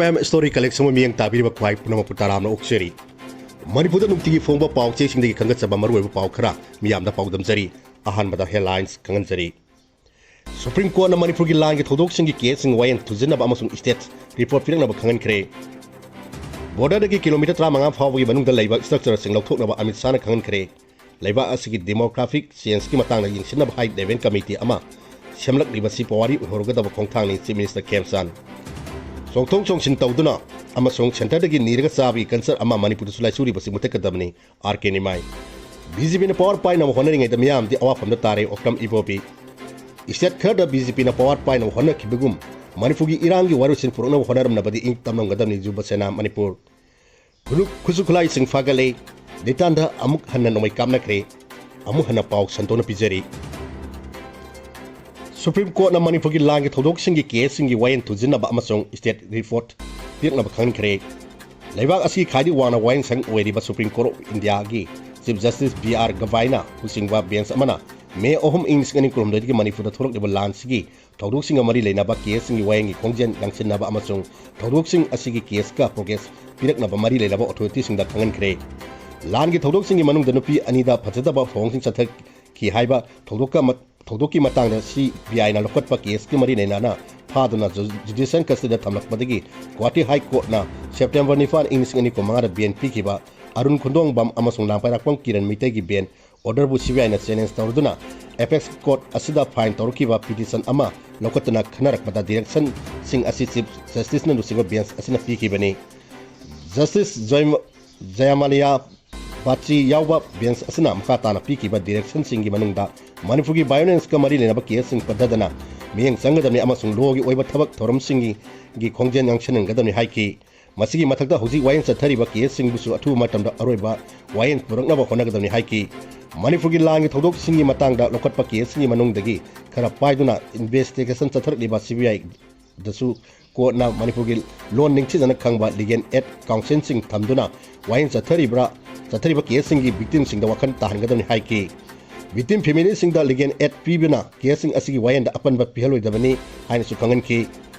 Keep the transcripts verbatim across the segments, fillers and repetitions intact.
M M story ꯀꯂꯦꯛꯁꯟꯕꯨ ꯃꯤꯠꯌꯦꯡ ꯇꯥꯕꯤꯔꯤꯕ ꯈ꯭ꯋꯥꯏ ꯄꯨꯝꯅꯃꯛꯄꯨ ꯇꯔꯥꯝꯅ ꯑꯣꯛꯆꯔꯤ꯫ ꯃꯅꯤꯄꯨꯔꯗ ꯅꯨꯡꯇꯤꯒꯤ ꯐꯣꯡꯕ ꯄꯥꯎ ꯆꯦꯁꯤꯡꯗꯒꯤ ꯈꯟꯒꯠꯆꯕ ꯃꯔꯨꯑꯣꯏꯕ ꯄꯥꯎ ꯈꯔ ꯃꯤꯌꯥꯝꯗ ꯄꯥꯎꯗꯝꯖꯔꯤ꯫ ꯑꯍꯥꯟꯕꯗ ꯍꯦꯗꯂꯥꯏꯟꯁ ꯈꯪꯍꯟꯖꯔꯤ꯫ ꯁꯨꯄ꯭ꯔꯤꯝ ꯀꯣꯔꯠꯅ ꯃꯅꯤꯄꯨꯔꯒꯤ ꯂꯥꯟꯒꯤ ꯊꯧꯗꯣꯛꯁꯤꯡꯒꯤ ꯀꯦꯁꯁꯤꯡ ꯋꯥꯌꯦꯜ ꯊꯨꯖꯤꯟꯅꯕ ꯑꯃꯁꯨꯡ ꯁ꯭ꯇꯦꯇꯁ ꯔꯤꯄꯣꯔꯠ ꯄꯤꯔꯛꯅꯕ ꯈꯪꯍꯟꯈ꯭ꯔꯦ꯫ ꯕꯣꯔꯗꯔꯗꯒꯤ ꯀꯤꯂꯣꯃꯤꯇꯔ ꯇꯔꯥꯃꯉꯥ ꯐꯥꯎꯕꯒꯤ ꯃꯅꯨꯡꯗ ꯂꯩꯕ ꯁ꯭ꯇ꯭ꯔꯛꯆꯔꯁꯤꯡ ꯂꯧꯊꯣꯛꯅꯕ ꯑꯃꯤꯠ ꯁꯥꯍꯅ ꯈꯪꯍꯟꯈ꯭ꯔꯦ꯫ ꯂꯩꯕꯥꯛ ꯑꯁꯤꯒꯤ ꯗꯦꯃꯣꯒ꯭ꯔꯥꯐꯤꯛ ꯆꯦꯟꯖꯀꯤ ꯃꯇꯥꯡꯗ ꯌꯦꯡꯁꯤꯟꯅꯕ ꯍꯥꯏ ꯂꯦꯚꯦꯜ ꯀꯃꯤꯇꯤ ꯑꯃ ꯁꯦꯝꯂꯛꯂꯤꯕꯁꯤ ꯄꯨꯋꯥꯔꯤ ꯑꯣꯏꯍꯧꯔꯒꯗꯕ ꯈꯣꯡꯊꯥꯡꯅꯤ, ꯆꯤꯐ ꯃꯤꯅꯤꯁꯇꯔ ꯈꯦꯝꯆꯥꯟ꯫ ꯆꯣꯡꯊꯣꯛ ꯆꯣꯡꯁꯤꯟ ꯇꯧꯗꯨꯅ ꯑꯃꯁꯨꯡ ꯁꯦꯟꯇꯔꯗꯒꯤ ꯅꯤꯔꯒ ꯆꯥꯕꯒꯤ ꯀꯜꯆꯔ ꯑꯃ ꯃꯅꯤꯄꯨꯔꯗꯁꯨ ꯂꯥꯏꯆꯨꯔꯤꯕꯁꯤ ꯃꯨꯊꯠꯀꯗꯕꯅꯤ, ꯑꯥꯔ ꯀꯦ ꯅꯤꯃꯥꯏ꯫ ꯕꯤ ꯖꯦ ꯄꯤꯅ ꯄꯋꯥꯔ ꯄꯥꯏꯅꯕ ꯍꯣꯠꯅꯔꯤꯉꯩꯗ ꯃꯤꯌꯥꯝꯗꯤ ꯑꯋꯥꯐꯝꯗ ꯇꯥꯔꯦ, ꯑꯣꯀ꯭ꯔꯝ ꯏꯕꯣꯕꯤ꯫ ꯁ꯭ꯇꯦꯠ ꯈꯔꯗ ꯕꯤ ꯖꯦ ꯄꯤꯅ ꯄꯋꯥꯔ ꯄꯥꯏꯅꯕ ꯍꯣꯠꯅꯈꯤꯕꯒꯨꯝ ꯃꯅꯤꯄꯨꯔꯒꯤ ꯏꯔꯥꯡꯒꯤ ꯋꯥꯔꯣꯏꯁꯤꯟ ꯄꯨꯔꯛꯅꯕ ꯍꯣꯠꯅꯔꯝꯂꯕꯗꯤ ꯏꯪ ꯇꯝꯂꯝꯒꯗꯕꯅꯤ, ꯌꯨꯕ ꯁꯦꯅꯥ, ꯃꯅꯤꯄꯨꯔ꯫ ꯈꯨꯠꯁꯨ ꯈꯨꯠꯁꯨ ꯈꯨꯠꯂꯥꯏꯁꯤꯡ ꯐꯒꯠꯂꯦ꯫ ꯂꯤꯇꯥꯟꯗ ꯑꯃꯨꯛ ꯍꯟꯅ ꯅꯣꯡꯃꯩ ꯀꯥꯞꯅꯈ꯭ꯔꯦ꯫ ꯑꯃꯨꯛ ꯍꯟꯅ ꯄꯥꯎ ꯁꯟꯗꯣꯛꯅ ꯄꯤꯖꯔꯤ꯫ ꯁꯨꯄ꯭ꯔꯤꯝ ꯀꯣꯔꯠꯅ ꯃꯅꯤꯄꯨꯔꯒꯤ ꯂꯥꯟꯒꯤ ꯊꯧꯗꯣꯛꯁꯤꯡꯒꯤ ꯀꯦꯁꯁꯤꯡꯒꯤ ꯋꯥꯌꯦꯜ ꯊꯨꯖꯤꯟꯅꯕ ꯑꯃꯁꯨꯡ ꯁ꯭ꯇꯦꯠ ꯔꯤꯄꯣꯔꯠ ꯄꯤꯔꯛꯅꯕ ꯈꯪꯍꯟꯈ꯭ꯔꯦ꯫ ꯂꯩꯕꯥꯛ ꯑꯁꯤꯒꯤ ꯈ꯭ꯋꯥꯏꯗꯒꯤ ꯋꯥꯡꯅ ꯋꯥꯌꯦꯜ ꯁꯪ ꯑꯣꯏꯔꯤꯕ ꯁꯨꯄ꯭ꯔꯤꯝ ꯀꯣꯔꯠ ꯑꯣꯐ ꯏꯟꯗꯤꯌꯥꯒꯤ ꯆꯤꯐ ꯖꯁꯇꯤꯁ ꯕꯤ ꯑꯥꯔ ꯒꯚꯥꯏꯅ ꯂꯨꯆꯤꯡꯕ ꯕꯦꯟꯆ ꯑꯃꯅ ꯃꯦ ꯑꯍꯨꯝ, ꯏꯪ ꯂꯤꯁꯤꯡ ꯑꯅꯤ ꯀꯨꯟꯍꯨꯝꯗꯣꯏꯗꯒꯤ ꯃꯅꯤꯄꯨꯔꯗ ꯊꯣꯛꯂꯛꯂꯤꯕ ꯂꯥꯟꯁꯤꯒꯤ ꯊꯧꯗꯣꯛꯁꯤꯡꯒ ꯃꯔꯤ ꯂꯩꯅꯕ ꯀꯦꯁꯁꯤꯡꯒꯤ ꯋꯥꯌꯦꯜꯒꯤ ꯈꯣꯡꯖꯦꯜ ꯌꯥꯡꯁꯤꯟꯅꯕ ꯑꯃꯁꯨꯡ ꯊꯧꯗꯣꯛꯁꯤꯡ ꯑꯁꯤꯒꯤ ꯀꯦꯁꯀ ꯄ꯭ꯔꯣꯒ꯭ꯔꯦꯁ ꯄꯤꯔꯛꯅꯕ ꯃꯔꯤ ꯂꯩꯅꯕ ꯑꯣꯊꯣꯔꯤꯇꯤꯁꯤꯡꯗ ꯈꯪꯍꯟꯈ꯭ꯔꯦ꯫ ꯂꯥꯟꯒꯤ ꯊꯧꯗꯣꯛꯁꯤꯡꯒꯤ ꯃꯅꯨꯡꯗ ꯅꯨꯄꯤ ꯑꯅꯤꯗ ꯐꯖꯗꯕ ꯊꯧꯑꯣꯡꯁꯤꯡ ꯆꯠꯊꯈꯤ ꯍꯥꯏꯕ ꯊꯧꯗꯣꯛꯀ ꯃ-, ꯊꯧꯗꯣꯛꯀꯤ ꯃꯇꯥꯡꯗ ꯁꯤ ꯕꯤ ꯑꯥꯏꯅ ꯂꯧꯈꯠꯄ ꯀꯦꯁꯀꯤ ꯃꯔꯤ ꯂꯩꯅꯅ ꯐꯥꯗꯨꯅ ꯖꯨ-, ꯖꯨꯗꯤꯁꯤꯌꯦꯜ ꯀꯁꯇꯗꯤꯗ ꯊꯝꯂꯛꯄꯗꯒꯤ ꯒꯨꯋꯥꯍꯥꯇꯤ ꯍꯥꯏ ꯀꯣꯔꯠꯅ ꯁꯦꯞꯇꯦꯝꯕꯔ ꯅꯤꯄꯥꯟ, ꯏꯪ ꯂꯤꯁꯤꯡ ꯑꯅꯤ ꯀꯨꯟꯃꯉꯥꯗ ꯕꯦꯟ ꯄꯤꯈꯤꯕ ꯑꯔꯨꯟ ꯈꯨꯟꯗꯣꯡꯕꯝ ꯑꯃꯁꯨꯡ ꯂꯥꯡꯄꯥꯏꯔꯥꯛꯄꯝ ꯀꯤꯔꯟ ꯃꯤꯇꯩꯒꯤ ꯕꯦꯟ ꯑꯣꯔꯗꯔꯕꯨ ꯁꯤ ꯕꯤ ꯑꯥꯏꯅ ꯆꯦꯂꯦꯟꯖ ꯇꯧꯔꯗꯨꯅ ꯑꯦꯄꯦꯛꯁ ꯀꯣꯔꯠ ꯑꯁꯤꯗ ꯐꯥꯏꯜ ꯇꯧꯔꯛꯈꯤꯕ ꯄꯤꯇꯤꯁꯟ ꯑꯃ ꯂꯧꯈꯠꯇꯨꯅ ꯈꯟꯅꯔꯛꯄꯗ ꯗꯤꯔꯦꯛꯁꯟꯁꯤꯡ ꯑꯁꯤ ꯆꯤꯐ ꯖꯁꯇꯤꯁꯅ ꯂꯨꯆꯤꯡꯕ ꯕꯦꯟꯆ ꯑꯁꯤꯅ ꯄꯤꯈꯤꯕꯅꯤ꯫ ꯖꯁꯇꯤꯁ ꯖꯣꯏꯃ-, ꯖꯌꯃꯥꯂꯤꯌꯥ ꯕꯥꯆꯤ ꯌꯥꯎꯕ ꯕꯦꯟꯆ ꯑꯁꯤꯅ ꯃꯈꯥ ꯇꯥꯅ ꯄꯤꯈꯤꯕ ꯗꯤꯔꯦꯛꯁꯟꯁꯤꯡꯒꯤ ꯃꯅꯨꯡꯗ ꯃꯅꯤꯄꯨꯔꯒꯤ ꯚꯥꯏꯑꯣꯂꯦꯟꯁꯀ ꯃꯔꯤ ꯂꯩꯅꯕ ꯀꯦꯁꯁꯤꯡ ꯄꯟꯊꯗꯅ ꯃꯤꯠꯌꯦꯡ ꯆꯪꯒꯗꯕꯅꯤ ꯑꯃꯁꯨꯡ ꯂꯣꯒꯤ ꯑꯣꯏꯕ ꯊꯕꯛ ꯊꯧꯔꯝꯁꯤꯡꯒꯤ, ꯒꯤ ꯈꯣꯡꯖꯦꯜ ꯌꯥꯡꯁꯤꯟꯍꯟꯒꯗꯕꯅꯤ ꯍꯥꯏꯈꯤ꯫ ꯃꯁꯤꯒꯤ ꯃꯊꯛꯇ ꯍꯧꯖꯤꯛ ꯋꯥꯌꯦꯜ ꯆꯠꯊꯔꯤꯕ ꯀꯦꯁꯁꯤꯡꯕꯨꯁꯨ ꯑꯊꯨꯕ ꯃꯇꯝꯗ ꯑꯔꯣꯏꯕ ꯋꯥꯌꯦꯜ ꯄꯨꯔꯛꯅꯕ ꯍꯣꯠꯅꯒꯗꯕꯅꯤ ꯍꯥꯏꯈꯤ꯫ ꯃꯅꯤꯄꯨꯔꯒꯤ ꯂꯥꯟꯒꯤ ꯊꯧꯗꯣꯛꯁꯤꯡꯒꯤ ꯃꯇꯥꯡꯗ ꯂꯧꯈꯠꯄ ꯀꯦꯁꯁꯤꯡꯒꯤ ꯃꯅꯨꯡꯗꯒꯤ ꯈꯔ ꯄꯥꯏꯗꯨꯅ ꯏꯟꯚꯦꯁꯇꯤꯒꯦꯁꯟ ꯆꯠꯊꯔꯛꯂꯤꯕ ꯁꯤ ꯕꯤ ꯑꯥꯏꯗꯁꯨ ꯀꯣꯔꯠꯅ ꯃꯅꯤꯄꯨꯔꯒꯤ ꯂꯣꯟ ꯅꯤꯡꯊꯤꯖꯅ ꯈꯪꯕ ꯂꯤꯒꯦꯜ ꯑꯦꯗ ꯀꯥꯎꯟꯁꯤꯜꯁꯤꯡ ꯊꯝꯗꯨꯅ ꯋꯥꯌꯦꯜ ꯆꯠꯊꯔꯤꯕ꯭ꯔꯥ, ꯆꯠꯊꯔꯤꯕ ꯀꯦꯁꯁꯤꯡꯒꯤ ꯚꯤꯛꯇꯤꯝꯁꯤꯡꯗ ꯋꯥꯈꯜ ꯇꯥꯍꯟꯒꯗꯕꯅꯤ ꯍꯥꯏꯈꯤ꯫ ꯚꯤꯛꯇꯤꯝ ꯐꯦꯃꯤꯂꯤꯁꯤꯡꯗ ꯂꯤꯒꯦꯜ ꯑꯦꯗ ꯄꯤꯕꯅ ꯀꯦꯁꯁꯤꯡ ꯑꯁꯤꯒꯤ ꯋꯥꯌꯦꯜꯗ ꯑꯄꯟꯕ ꯄꯤꯍꯜꯂꯣꯏꯗꯕꯅꯤ ꯍꯥꯏꯅꯁꯨ ꯈꯪꯍꯟꯈꯤ꯫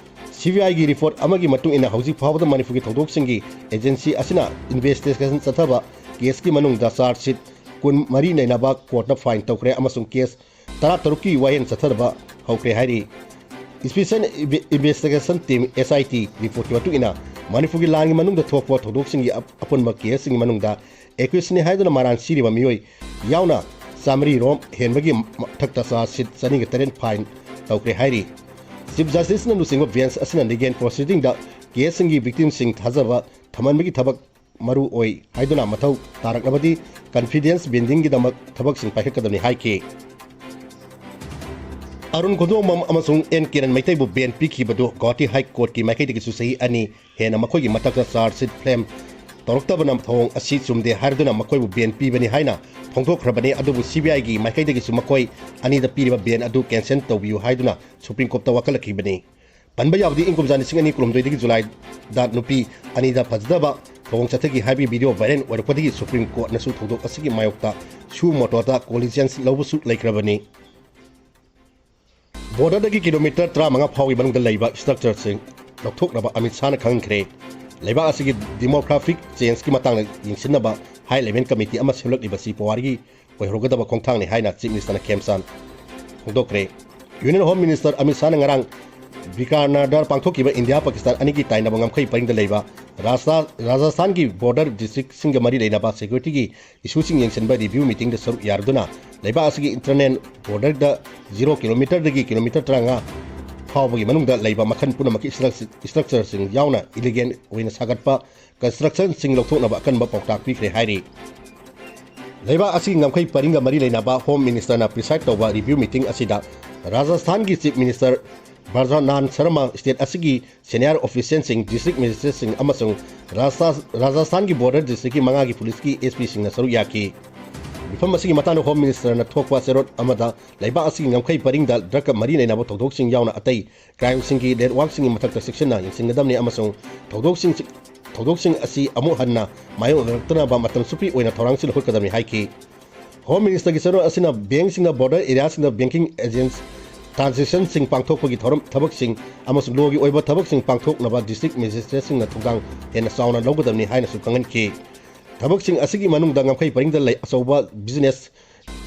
ꯁꯤ ꯕꯤ ꯑꯥꯏꯒꯤ ꯔꯤꯄꯣꯔꯠ ꯑꯃꯒꯤ ꯃꯇꯨꯡ ꯏꯟꯅ ꯍꯧꯖꯤꯛ ꯐꯥꯎꯕꯗ ꯃꯅꯤꯄꯨꯔꯒꯤ ꯊꯧꯗꯣꯛꯁꯤꯡꯒꯤ ꯑꯦꯖꯦꯟꯁꯤ ꯑꯁꯤꯅ ꯏꯟꯚꯦꯁꯇꯤꯒꯦꯁꯟ ꯆꯠꯊꯕ ꯀꯦꯁꯀꯤ ꯃꯅꯨꯡꯗ ꯆꯥꯔꯖ ꯁꯤꯠ ꯀꯨꯟ ꯃꯔꯤ ꯅꯩꯅꯕ ꯀꯣꯔꯠꯅ ꯐꯥꯏꯟ ꯇꯧꯈ꯭ꯔꯦ ꯑꯃꯁꯨꯡ ꯀꯦꯁ ꯇꯔꯥꯇꯔꯨꯛꯀꯤ ꯋꯥꯌꯦꯜ ꯆꯠꯊꯕ ꯍꯧꯈ꯭ꯔꯦ ꯍꯥꯏꯔꯤ꯫ ꯏꯁꯄꯤꯁꯦꯜ ꯏꯟꯚꯦ-, ꯏꯟꯚꯦꯁꯇꯤꯒꯦꯁꯟ ꯇꯤꯝ, ꯑꯦꯁ ꯑꯥꯏ ꯇꯤ, ꯔꯤꯄꯣꯔꯠꯀꯤ ꯃꯇꯨꯡ ꯏꯟꯅ ꯃꯅꯤꯄꯨꯔꯒꯤ ꯂꯥꯟꯒꯤ ꯃꯅꯨꯡꯗ ꯊꯣꯛꯄ ꯊꯧꯗꯣꯛꯁꯤꯡꯒꯤ ꯑꯞ-, ꯑꯄꯨꯟꯕ ꯀꯦꯁꯁꯤꯡꯒꯤ ꯃꯅꯨꯡꯗ ꯑꯦꯀ꯭ꯌꯨꯁꯅꯤ ꯍꯥꯏꯗꯨꯅ ꯃꯔꯥꯟ ꯁꯤꯔꯤꯕ ꯃꯤꯑꯣꯏ ꯌꯥꯎꯅ ꯆꯥꯃꯔꯤ ꯔꯣꯝ ꯍꯦꯟꯕꯒꯤ ꯃꯊꯛꯇ ꯆꯥꯔꯖ ꯁꯤꯠ ꯆꯅꯤꯒ ꯇꯔꯦꯠ ꯐꯥꯏꯟ ꯇꯧꯈ꯭ꯔꯦ ꯍꯥꯏꯔꯤ꯫ ꯆꯤꯐ ꯖꯁꯇꯤꯁꯅ ꯂꯨꯆꯤꯡꯕ ꯕꯦꯟꯆ ꯑꯁꯤꯅ ꯂꯤꯒꯦꯜ ꯄ꯭ꯔꯣꯁꯤꯗꯤꯡꯗ ꯀꯦꯁꯁꯤꯡꯒꯤ ꯚꯤꯛꯇꯤꯝꯁꯤꯡ ꯊꯥꯖꯕ ꯊꯝꯍꯟꯕꯒꯤ ꯊꯕꯛ ꯃꯔꯨ ꯑꯣꯏ ꯍꯥꯏꯗꯨꯅ ꯃꯊꯧ ꯇꯥꯔꯛꯂꯕꯗꯤ ꯀꯟꯐꯤꯗꯦꯟꯁ ꯕꯤꯜꯗꯤꯡꯒꯤꯗꯃꯛ ꯊꯕꯛꯁꯤꯡ ꯄꯥꯏꯈꯠꯀꯗꯕꯅꯤ ꯍꯥꯏꯈꯤ꯫ ꯑꯔꯨꯟ ꯈꯨꯟꯗꯣꯡꯕꯝ ꯑꯃꯁꯨꯡ ꯑꯦꯟ ꯀꯤꯔꯟ ꯃꯩꯇꯩꯕꯨ ꯕꯦꯟ ꯄꯤꯈꯤꯕꯗꯨ ꯒꯧꯍꯥꯇꯤ ꯍꯥꯏ ꯀꯣꯔꯠꯀꯤ ꯃꯥꯏꯀꯩꯗꯒꯤꯁꯨ ꯆꯍꯤ ꯑꯅꯤ ꯍꯦꯟꯅ ꯃꯈꯣꯏꯒꯤ ꯃꯊꯛꯇ ꯆꯥꯔꯖ ꯁꯤꯠ ꯐ꯭ꯔꯦꯝ ꯇꯧꯔꯛꯇꯕꯅ ꯊꯧꯑꯣꯡ ꯑꯁꯤ ꯆꯨꯝꯗꯦ ꯍꯥꯏꯗꯨꯅ ꯃꯈꯣꯏꯕꯨ ꯕꯦꯟ ꯄꯤꯕꯅꯤ ꯍꯥꯏꯅ ꯐꯣꯡꯗꯣꯛꯈ꯭ꯔꯕꯅꯤ, ꯑꯗꯨꯕꯨ ꯁꯤ ꯕꯤ ꯑꯥꯏꯒꯤ ꯃꯥꯏꯀꯩꯗꯒꯤꯁꯨ ꯃꯈꯣꯏ ꯑꯅꯤꯗ ꯄꯤꯔꯤꯕ ꯕꯦꯟ ꯑꯗꯨ ꯀꯦꯟꯁꯦꯜ ꯇꯧꯕꯤꯌꯨ ꯍꯥꯏꯗꯨꯅ ꯁꯨꯄ꯭ꯔꯤꯝ ꯀꯣꯔꯠꯇ ꯋꯥꯀꯠꯂꯛꯈꯤꯕꯅꯤ꯫ ꯄꯟꯕ ꯌꯥꯕꯗꯤ, ꯏꯪ ꯀꯨꯝꯖꯥ ꯂꯤꯁꯤꯡ ꯑꯅꯤ ꯀꯨꯟꯍꯨꯝꯗꯣꯏꯗꯒꯤ ꯖꯨꯂꯥꯏꯗ ꯅꯨꯄꯤ ꯑꯅꯤꯗ ꯐꯖꯗꯕ ꯊꯧꯑꯣꯡ ꯆꯠꯊꯈꯤ ꯍꯥꯏꯕꯒꯤ ꯚꯤꯗꯤꯑꯣ ꯚꯥꯏꯔꯦꯜ ꯑꯣꯏꯔꯛꯄꯗꯒꯤ ꯁꯨꯄ꯭ꯔꯤꯝ ꯀꯣꯔꯠꯅꯁꯨ ꯊꯧꯗꯣꯛ ꯑꯁꯤꯒꯤ ꯃꯥꯌꯣꯛꯇ ꯁꯨ ꯃꯣꯇꯣꯗ ꯀꯣꯂꯤꯖꯦꯟꯁ ꯂꯧꯕꯁꯨ ꯂꯩꯈ꯭ꯔꯕꯅꯤ꯫ ꯕꯣꯔꯗꯔꯗꯒꯤ ꯀꯤꯂꯣꯃꯤꯇꯔ ꯇꯔꯥꯃꯉꯥ ꯐꯥꯎꯒꯤ ꯃꯅꯨꯡꯗ ꯂꯩꯕ ꯏꯁꯇ꯭ꯔꯛꯆꯔꯁꯤꯡ ꯂꯧꯊꯣꯛꯅꯕ ꯑꯃꯤꯠ ꯁꯥꯍꯅ ꯈꯪꯍꯟꯈ꯭ꯔꯦ꯫ ꯂꯩꯕꯥꯛ ꯑꯁꯤꯒꯤ ꯗꯤꯃꯣꯒ꯭ꯔꯥꯐꯤꯛ ꯆꯦꯟꯖꯀꯤ ꯃꯇꯥꯡꯗ ꯌꯦꯡꯁꯤꯟꯅꯕ ꯍꯥꯏ ꯂꯦꯚꯦꯜ ꯀꯃꯤꯇꯤ ꯑꯃ ꯁꯦꯝꯂꯛꯂꯤꯕꯁꯤ ꯄꯨꯋꯥꯔꯤꯒꯤ ꯑꯣꯏꯍꯧꯔꯒꯗꯕ ꯈꯣꯡꯊꯥꯡꯅꯤ ꯍꯥꯏꯅ ꯆꯤꯐ ꯃꯤꯅꯤꯁꯇꯔꯅ ꯈꯦꯝꯆꯥꯟ ꯐꯣꯡꯗꯣꯛꯈ꯭ꯔꯦ꯫ ꯌꯨꯅꯤꯌꯟ ꯍꯣꯝ ꯃꯤꯅꯤꯁꯇꯔ ꯑꯃꯤꯠ ꯁꯥꯍꯅ ꯉꯔꯥꯡ ꯕꯤꯀꯥꯅꯥꯔꯗ ꯄꯥꯡꯊꯣꯛꯈꯤꯕ ꯏꯟꯗꯤꯌꯥ ꯄꯥꯀꯤꯁꯇꯥꯟ ꯑꯅꯤꯒꯤ ꯇꯥꯏꯅꯕ ꯉꯝꯈꯩ ꯄꯔꯤꯡꯗ ꯂꯩꯕ ꯔꯥꯖ-, ꯔꯥꯖꯁꯊꯥꯟꯒꯤ ꯕꯣꯔꯗꯔ ꯗꯤꯁꯇ꯭ꯔꯤꯛꯁꯤꯡꯒ ꯃꯔꯤ ꯂꯩꯅꯕ ꯁꯦꯀ꯭ꯌꯨꯔꯤꯇꯤꯒꯤ ꯏꯁꯨꯁꯤꯡ ꯌꯦꯡꯁꯤꯟꯕ ꯔꯤꯚ꯭ꯌꯨ ꯃꯤꯇꯤꯡꯗ ꯁꯔꯨꯛ ꯌꯥꯔꯗꯨꯅ ꯂꯩꯕꯥꯛ ꯑꯁꯤꯒꯤ ꯏꯟꯇꯔꯅꯦꯜ ꯕꯣꯔꯗꯔꯗ ꯖꯤꯔꯣ ꯀꯤꯂꯣꯃꯤꯇꯔꯗꯒꯤ ꯀꯤꯂꯣꯃꯤꯇꯔ ꯇꯔꯥꯃꯉꯥ ꯐꯥꯎꯕꯒꯤ ꯃꯅꯨꯡꯗ ꯂꯩꯕ ꯃꯈꯜ ꯄꯨꯝꯅꯃꯛꯀꯤ ꯏꯁꯇ꯭ꯔꯛ-, ꯏꯁꯇ꯭ꯔꯛꯆꯔꯁꯤꯡ ꯌꯥꯎꯅ ꯏꯂꯤꯒꯦꯜ ꯑꯣꯏꯅ ꯁꯥꯒꯠꯄ ꯀꯟꯁꯇ꯭ꯔꯛꯁꯟꯁꯤꯡ ꯂꯧꯊꯣꯛꯅꯕ ꯑꯀꯟꯕ ꯄꯥꯎꯇꯥꯛ ꯄꯤꯈ꯭ꯔꯦ ꯍꯥꯏꯔꯤ꯫ ꯂꯩꯕꯥꯛ ꯑꯁꯤꯒꯤ ꯉꯝꯈꯩ ꯄꯔꯤꯡꯒ ꯃꯔꯤ ꯂꯩꯅꯕ ꯍꯣꯝ ꯃꯤꯅꯤꯁꯇꯔꯅ ꯄ꯭ꯔꯤꯁꯥꯏꯗ ꯇꯧꯕ ꯔꯤꯚ꯭ꯌꯨ ꯃꯤꯇꯤꯡ ꯑꯁꯤꯗ ꯔꯥꯖꯁꯊꯥꯟꯒꯤ ꯆꯤꯐ ꯃꯤꯅꯤꯁꯇꯔ ꯕꯔꯖꯥꯅꯥꯟ ꯁꯔꯃ, ꯁ꯭ꯇꯦꯠ ꯑꯁꯤꯒꯤ ꯁꯦꯅꯤꯌꯔ ꯑꯣꯐꯤꯁꯤꯌꯦꯜꯁꯤꯡ, ꯗꯤꯁꯇ꯭ꯔꯤꯛ ꯃꯦꯖꯤꯁꯇ꯭ꯔꯦꯠꯁꯤꯡ ꯑꯃꯁꯨꯡ ꯔꯥꯖ-, ꯔꯥꯖꯁꯊꯥꯟꯒꯤ ꯕꯣꯔꯗꯔ ꯗꯤꯁꯇ꯭ꯔꯤꯛꯀꯤ ꯃꯉꯥꯒꯤ ꯄꯨꯂꯤꯁꯀꯤ ꯑꯦꯁ ꯄꯤꯁꯤꯡꯅ ꯁꯔꯨꯛ ꯌꯥꯈꯤ꯫ ꯃꯤꯐꯝ ꯑꯁꯤꯒꯤ ꯃꯇꯥꯡꯗ ꯍꯣꯝ ꯃꯤꯅꯤꯁꯇꯔꯅ ꯊꯣꯛꯄ ꯆꯦꯔꯣꯜ ꯑꯃꯗ ꯂꯩꯕꯥꯛ ꯑꯁꯤꯒꯤ ꯉꯝꯈꯩ ꯄꯔꯤꯡꯗ ꯗ꯭ꯔꯒꯀ ꯃꯔꯤ ꯂꯩꯅꯕ ꯊꯧꯗꯣꯛꯁꯤꯡ ꯌꯥꯎꯅ ꯑꯇꯩ ꯀ꯭ꯔꯥꯏꯝꯁꯤꯡꯒꯤ ꯅꯦꯠꯋꯥꯔꯛꯁꯤꯡꯒꯤ ꯃꯊꯛꯇ ꯆꯦꯛꯁꯤꯟꯅ ꯌꯦꯡꯁꯤꯟꯒꯗꯕꯅꯤ ꯑꯃꯁꯨꯡ ꯊꯧꯗꯣꯛꯁꯤꯡ, ꯊꯧꯗꯣꯛꯁꯤꯡ ꯑꯁꯤ ꯑꯃꯨꯛ ꯍꯟꯅ ꯃꯥꯌꯣꯛꯅꯔꯛꯇꯅꯕ ꯃꯇꯝ ꯆꯨꯞꯄꯤ ꯑꯣꯏꯅ ꯊꯧꯔꯥꯡꯁꯤꯡ ꯂꯧꯈꯠꯀꯗꯕꯅꯤ ꯍꯥꯏꯈꯤ꯫ ꯍꯣꯝ ꯃꯤꯅꯤꯁꯇꯔꯒꯤ ꯆꯦꯔꯣꯜ ꯑꯁꯤꯅ ꯕꯦꯡꯁꯤꯡꯅ ꯕꯣꯔꯗꯔ ꯑꯦꯔꯤꯌꯥꯁꯤꯡꯗ ꯕꯦꯡꯀꯤꯡ ꯑꯦꯖꯦꯟꯁ ꯇ꯭ꯔꯥꯟꯖꯦꯛꯁꯟꯁꯤꯡ ꯄꯥꯡꯊꯣꯛꯄꯒꯤ ꯊꯧꯔꯝ ꯊꯕꯛꯁꯤꯡ ꯑꯃꯁꯨꯡ ꯂꯣꯒꯤ ꯑꯣꯏꯕ ꯊꯕꯛꯁꯤꯡ ꯄꯥꯡꯊꯣꯛꯅꯕ ꯗꯤꯁꯇ꯭ꯔꯤꯛ ꯃꯦꯖꯤꯁꯇ꯭ꯔꯦꯠꯁꯤꯡꯅ ꯊꯧꯗꯥꯡ ꯍꯦꯟꯅ ꯆꯥꯎꯅ ꯂꯧꯒꯗꯕꯅꯤ ꯍꯥꯏꯅꯁꯨ ꯈꯪꯍꯟꯈꯤ꯫ ꯊꯕꯛꯁꯤꯡ ꯑꯁꯤꯒꯤ ꯃꯅꯨꯡꯗ ꯉꯝꯈꯩ ꯄꯔꯤꯡꯗ ꯂꯩ ꯑꯆꯧꯕ ꯕꯤꯖꯤꯅꯦꯁ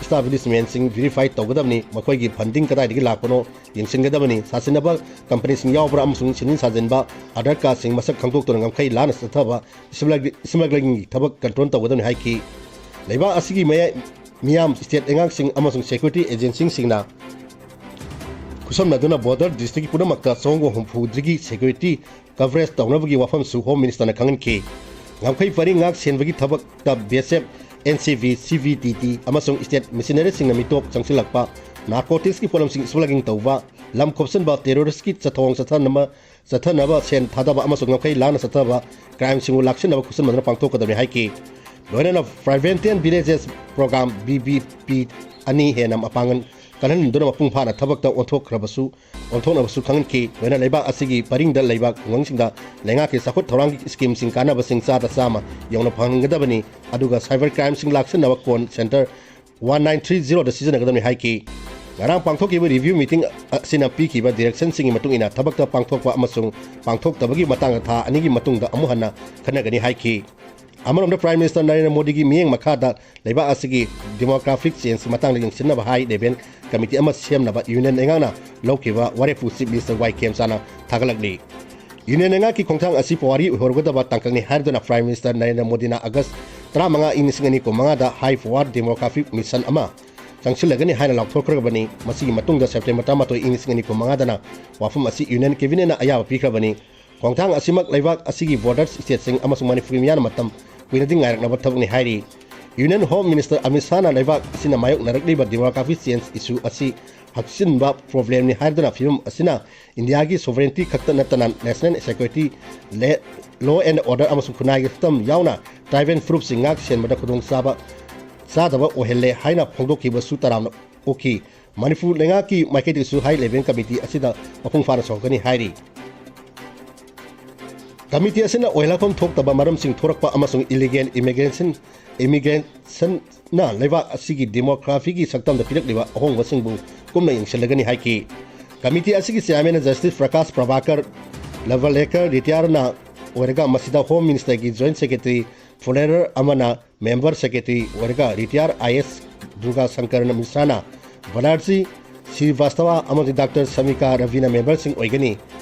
ꯏꯁꯇꯥꯕ꯭ꯂꯤꯁꯃꯦꯟꯁꯤꯡ ꯚꯦꯔꯤꯐꯥꯏ ꯇꯧꯒꯗꯕꯅꯤ, ꯃꯈꯣꯏꯒꯤ ꯐꯟꯗꯤꯡ ꯀꯗꯥꯏꯗꯒꯤ ꯂꯥꯛꯄꯅꯣ ꯌꯦꯡꯁꯤꯟꯒꯗꯕꯅꯤ, ꯁꯥꯁꯤꯟꯅꯕ ꯀꯝꯄꯅꯤꯁꯤꯡ ꯌꯥꯎꯕ꯭ꯔꯥ ꯑꯃꯁꯨꯡ ꯁꯤꯟꯃꯤ ꯁꯥꯖꯤꯟꯕ ꯑꯥꯙꯥꯔ ꯀꯥꯔꯗꯁꯤꯡ ꯃꯁꯛ ꯈꯪꯗꯣꯛꯇꯨꯅ ꯉꯝꯈꯩ ꯂꯥꯟꯅ ꯆꯠꯊꯕ ꯏꯁꯃꯒ꯭ꯂꯤꯡꯒꯤ ꯊꯕꯛ ꯀꯟꯇ꯭ꯔꯣꯜ ꯇꯧꯒꯗꯕꯅꯤ ꯍꯥꯏꯈꯤ꯫ ꯂꯩꯕꯥꯛ ꯑꯁꯤꯒꯤ ꯃꯌꯥꯏ ꯃꯤꯌꯥꯝ, ꯁ꯭ꯇꯦꯠ ꯂꯩꯉꯥꯛꯁꯤꯡ ꯑꯃꯁꯨꯡ ꯁꯦꯀ꯭ꯌꯨꯔꯤꯇꯤ ꯑꯦꯖꯦꯟꯁꯤꯁꯤꯡꯅ ꯈꯨꯠꯁꯝꯅꯗꯨꯅ ꯕꯣꯔꯗꯔ ꯗꯤꯁꯇ꯭ꯔꯤꯛ ꯄꯨꯝꯅꯃꯛꯇ ꯆꯍꯣꯡꯕ ꯍꯨꯝꯐꯨꯗꯒꯤ ꯁꯦꯀ꯭ꯌꯨꯔꯤꯇꯤ ꯀꯚꯔꯦꯖ ꯇꯧꯅꯕꯒꯤ ꯋꯥꯐꯝꯁꯨ ꯍꯣꯝ ꯃꯤꯅꯤꯁꯇꯔꯅ ꯈꯪꯍꯟꯈꯤ꯫ ꯉꯝꯈꯩ ꯄꯔꯤꯡ ꯉꯥꯛ ꯁꯦꯟꯕꯒꯤ ꯊꯕꯛꯇ B S F, N C B, C B T T ꯑꯃꯁꯨꯡ ꯁ꯭ꯇꯦꯠ ꯃꯤꯁꯅꯔꯤꯁꯤꯡꯅ ꯃꯤꯇꯣꯞ ꯆꯪꯁꯤꯜꯂꯛꯄ, ꯅꯥꯔꯀꯣꯇꯤꯛꯁꯀꯤ ꯄꯣꯠꯂꯝꯁꯤꯡ ꯁ꯭ꯃꯒ꯭ꯂꯤꯡ ꯇꯧꯕ, ꯂꯝ ꯈꯣꯞꯆꯟꯕ, ꯇꯦꯔꯣꯔꯤꯁꯀꯤ ꯆꯠꯊꯣꯡ ꯆꯠꯊꯅꯕ, ꯆꯠꯊꯅꯕ ꯁꯦꯟ ꯊꯥꯗꯕ ꯑꯃꯁꯨꯡ ꯉꯝꯈꯩ ꯂꯥꯟꯅ ꯆꯠꯊꯕ ꯀ꯭ꯔꯥꯏꯝꯁꯤꯡꯕꯨ ꯂꯥꯛꯁꯤꯟꯅꯕ ꯈꯨꯠꯁꯝꯅꯗꯨꯅ ꯄꯥꯡꯊꯣꯛꯀꯗꯕꯅꯤ ꯍꯥꯏꯈꯤ꯫ ꯂꯣꯏꯅꯅ preventive villages programme, B V P, ꯑꯅꯤ ꯍꯦꯟꯅ ꯃꯄꯥꯡꯒꯜ ꯀꯜꯍꯟꯗꯨꯅ ꯃꯄꯨꯡ ꯐꯥꯅ ꯊꯕꯛꯇ ꯑꯣꯟꯊꯣꯛꯈ꯭ꯔꯕꯁꯨ, ꯑꯣꯟꯊꯣꯛꯅꯕꯁꯨ ꯈꯪꯍꯟꯈꯤ꯫ ꯂꯣꯏꯅ ꯂꯩꯕꯥꯛ ꯑꯁꯤꯒꯤ ꯄꯔꯤꯡꯗ ꯂꯩꯕ ꯈꯨꯡꯒꯪꯁꯤꯡꯗ ꯂꯩꯉꯥꯛꯀꯤ ꯆꯥꯎꯈꯠ ꯊꯧꯔꯥꯡꯒꯤ ꯁ꯭ꯀꯤꯝꯁꯤꯡ ꯀꯥꯟꯅꯕꯁꯤꯡ ꯆꯥꯗ ꯆꯥꯝꯃ ꯌꯧꯅ ꯐꯪꯍꯟꯒꯗꯕꯅꯤ, ꯑꯗꯨꯒ ꯁꯥꯏꯕꯔ ꯀ꯭ꯔꯥꯏꯝꯁꯤꯡ ꯂꯥꯛꯁꯤꯟꯅꯕ ꯀꯣꯟ ꯁꯦꯟꯇꯔ ꯋꯥꯟ ꯅꯥꯏꯟ ꯊ꯭ꯔꯤ ꯖꯤꯔꯣꯗ ꯁꯤꯖꯤꯟꯅꯒꯗꯕꯅꯤ ꯍꯥꯏꯈꯤ꯫ ꯉꯔꯥꯡ ꯄꯥꯡꯊꯣꯛꯈꯤꯕ ꯔꯤꯚ꯭ꯌꯨ ꯃꯤꯇꯤꯡ ꯑꯁꯤꯅ ꯄꯤꯈꯤꯕ ꯗꯤꯔꯦꯛꯁꯟꯁꯤꯡꯒꯤ ꯃꯇꯨꯡ ꯏꯟꯅ ꯊꯕꯛꯇ ꯄꯥꯡꯊꯣꯛꯄ ꯑꯃꯁꯨꯡ ꯄꯥꯡꯊꯣꯛꯇꯕꯒꯤ ꯃꯇꯥꯡꯗ ꯊꯥ ꯑꯅꯤꯒꯤ ꯃꯇꯨꯡꯗ ꯑꯃꯨꯛ ꯍꯟꯅ ꯈꯟꯅꯒꯅꯤ ꯍꯥꯏꯈꯤ꯫ ꯑꯃꯔꯣꯝꯗ, ꯄ꯭ꯔꯥꯏꯝ ꯃꯤꯅꯤꯁꯇꯔ ꯅꯔꯦꯟꯗ꯭ꯔ ꯃꯣꯗꯤꯒꯤ ꯃꯤꯠꯌꯦꯡ ꯃꯈꯥꯗ ꯂꯩꯕꯥꯛ ꯑꯁꯤꯒꯤ ꯗꯤꯃꯣꯒ꯭ꯔꯥꯐꯤꯛ ꯆꯦꯟꯖꯀꯤ ꯃꯇꯥꯡꯗ ꯌꯦꯡꯁꯤꯟꯅꯕ ꯍꯥꯏ ꯂꯦꯚꯦꯜ ꯀꯃꯤꯇꯤ ꯑꯃ ꯁꯦꯝꯅꯕ ꯌꯨꯅꯤꯌꯟ ꯂꯩꯉꯥꯛꯅ ꯂꯧꯈꯤꯕ ꯋꯥꯔꯦꯞꯄꯨ ꯆꯤꯐ ꯃꯤꯅꯤꯁꯇꯔ ꯋꯥꯏ ꯈꯦꯝꯆꯥꯅ ꯊꯥꯒꯠꯂꯛꯂꯤ꯫ ꯌꯨꯅꯤꯌꯟ ꯂꯩꯉꯥꯛꯀꯤ ꯈꯣꯡꯊꯥꯡ ꯑꯁꯤ ꯄꯨꯋꯥꯔꯤ ꯑꯣꯏꯍꯧꯔꯒꯗꯕ ꯇꯥꯡꯀꯛꯅꯤ ꯍꯥꯏꯗꯨꯅ ꯄ꯭ꯔꯥꯏꯝ ꯃꯤꯅꯤꯁꯇꯔ ꯅꯔꯦꯟꯗ꯭ꯔ ꯃꯣꯗꯤꯅ ꯑꯥꯒꯁ ꯇꯔꯥꯃꯉꯥ, ꯏꯪ ꯂꯤꯁꯤꯡ ꯑꯅꯤ ꯀꯨꯟꯃꯉꯥꯗ ꯍꯥꯏ ꯄꯥꯋꯔ ꯗꯤꯃꯣꯒ꯭ꯔꯥꯐꯤꯛ ꯃꯤꯁꯟ ꯑꯃ ꯆꯪꯁꯤꯜꯂꯒꯅꯤ ꯍꯥꯏꯅ ꯂꯥꯎꯊꯣꯛꯈ꯭ꯔꯕꯅꯤ꯫ ꯃꯁꯤꯒꯤ ꯃꯇꯨꯡꯗ ꯁꯦꯞꯇꯦꯝꯕꯔ ꯇꯔꯥꯃꯥꯊꯣꯏ, ꯏꯪ ꯂꯤꯁꯤꯡ ꯑꯅꯤ ꯀꯨꯟꯃꯉꯥꯗꯅ ꯋꯥꯐꯝ ꯑꯁꯤ ꯌꯨꯅꯤꯌꯟ ꯀꯦꯕꯤꯅꯦꯠꯅ ꯑꯌꯥꯕ ꯄꯤꯈ꯭ꯔꯕꯅꯤ꯫ ꯈꯣꯡꯊꯥꯡ ꯑꯁꯤꯃꯛ ꯂꯩꯕꯥꯛ ꯑꯁꯤꯒꯤ ꯕꯣꯔꯗꯔ ꯁ꯭ꯇꯦꯠꯁꯤꯡ ꯑꯃꯁꯨꯡ ꯃꯅꯤꯄꯨꯔꯒꯤ ꯃꯤꯌꯥꯝꯅ ꯃꯇꯝ ꯀꯨꯏꯅꯗꯤ ꯉꯥꯏꯔꯛꯅꯕ ꯊꯕꯛꯅꯤ ꯍꯥꯏꯔꯤ꯫ ꯌꯨꯅꯤꯌꯟ ꯍꯣꯝ ꯃꯤꯅꯤꯁꯇꯔ ꯑꯃꯤꯠ ꯁꯥꯍꯅ ꯂꯩꯕꯥꯛ ꯑꯁꯤꯅ ꯃꯥꯌꯣꯛꯅꯔꯛꯂꯤꯕ ꯗꯤꯃꯣꯒ꯭ꯔꯥꯐꯤ ꯆꯦꯟꯖ ꯏꯁꯨ ꯑꯁꯤ ꯍꯛꯆꯤꯟꯕ ꯄ꯭ꯔꯣꯕ꯭ꯂꯦꯝꯅꯤ ꯍꯥꯏꯗꯨꯅ ꯐꯤꯕꯝ ꯑꯁꯤꯅ ꯏꯟꯗꯤꯌꯥꯒꯤ ꯁꯣꯚꯔꯦꯟꯇꯤ ꯈꯛꯇ ꯅꯠꯇꯅ ꯅꯦꯁꯅꯦꯜ ꯁꯦꯀ꯭ꯌꯨꯔꯤꯇꯤ, ꯂꯦ-, ꯂꯣ ꯑꯦꯟ ꯑꯣꯔꯗꯔ ꯑꯃꯁꯨꯡ ꯈꯨꯟꯅꯥꯏꯒꯤ ꯁꯛꯇꯝ ꯌꯥꯎꯅ ꯇ꯭ꯔꯥꯏꯕꯦꯜ ꯐꯨꯔꯨꯞꯁꯤꯡ ꯉꯥꯛ ꯁꯦꯟꯕꯗ ꯈꯨꯗꯣꯡꯆꯥꯕ ꯆꯥꯗꯕ ꯑꯣꯏꯍꯜꯂꯦ ꯍꯥꯏꯅ ꯐꯣꯡꯗꯣꯛꯈꯤꯕꯁꯨ ꯇꯔꯥꯝꯅ ꯑꯣꯛꯈꯤ꯫ ꯃꯅꯤꯄꯨꯔ ꯂꯩꯉꯥꯛꯀꯤ ꯃꯥꯏꯀꯩꯗꯒꯤꯁꯨ ꯍꯥꯏ ꯂꯦꯚꯦꯜ ꯀꯃꯤꯇꯤ ꯑꯁꯤꯗ ꯃꯄꯨꯡ ꯐꯥꯅ ꯆꯥꯎꯈꯠꯀꯅꯤ ꯍꯥꯏꯔꯤ꯫ ꯀꯃꯤꯇꯤ ꯑꯁꯤꯅ ꯑꯣꯏꯍꯜꯂꯛꯐꯝ ꯊꯣꯛꯇꯕ ꯃꯔꯝꯁꯤꯡ ꯊꯣꯔꯛꯄ ꯑꯃꯁꯨꯡ ꯏꯂꯤꯒꯦꯜ ꯏꯃꯤꯒ꯭ꯔꯦꯁꯟ, ꯏꯃꯤꯒ꯭ꯔꯦꯁꯟꯅ ꯂꯩꯕꯥꯛ ꯑꯁꯤꯒꯤ ꯗꯤꯃꯣꯒ꯭ꯔꯥꯐꯤꯒꯤ ꯁꯛꯇꯝꯗ ꯄꯤꯔꯛꯂꯤꯕ ꯑꯍꯣꯡꯕꯁꯤꯡꯕꯨ ꯀꯨꯞꯅ ꯌꯦꯡꯁꯤꯜꯂꯒꯅꯤ ꯍꯥꯏꯈꯤ꯫ ꯀꯃꯤꯇꯤ ꯑꯁꯤꯒꯤ ꯆꯤꯌꯥꯔꯃꯦꯟ ꯖꯁꯇꯤꯁ ꯄ꯭ꯔꯀꯥꯁ ꯄ꯭ꯔꯚꯥꯀꯔ ꯂꯚꯂꯦꯀꯔ ꯔꯤꯇꯤꯌꯥꯔꯅ ꯑꯣꯏꯔꯒ, ꯃꯁꯤꯗ ꯍꯣꯝ ꯃꯤꯅꯤꯁꯇꯔꯒꯤ ꯖꯣꯏꯟꯠ ꯁꯦꯀ꯭ꯔꯦꯇꯔꯤ ꯐꯨꯂꯦꯔꯔ ꯑꯃꯅ ꯃꯦꯝꯕꯔ ꯁꯦꯀ꯭ꯔꯦꯇꯔꯤ ꯑꯣꯏꯔꯒ, ꯔꯤꯇꯤꯌꯥꯔ ꯑꯥꯏ ꯑꯦꯁ ꯗꯨꯔꯒꯥ ꯁꯪꯀꯔ ꯃꯤꯁ꯭ꯔꯥꯅ, ꯕꯅꯥꯔꯖꯤ ꯁ꯭ꯔꯤꯚꯥꯁꯇꯕꯥ ꯑꯃꯗꯤ ꯗꯥꯛꯇꯔ ꯁꯃꯤꯀꯥ ꯔꯕꯤꯅ ꯃꯦꯝꯕꯔꯁꯤꯡ ꯑꯣꯏꯒꯅꯤ꯫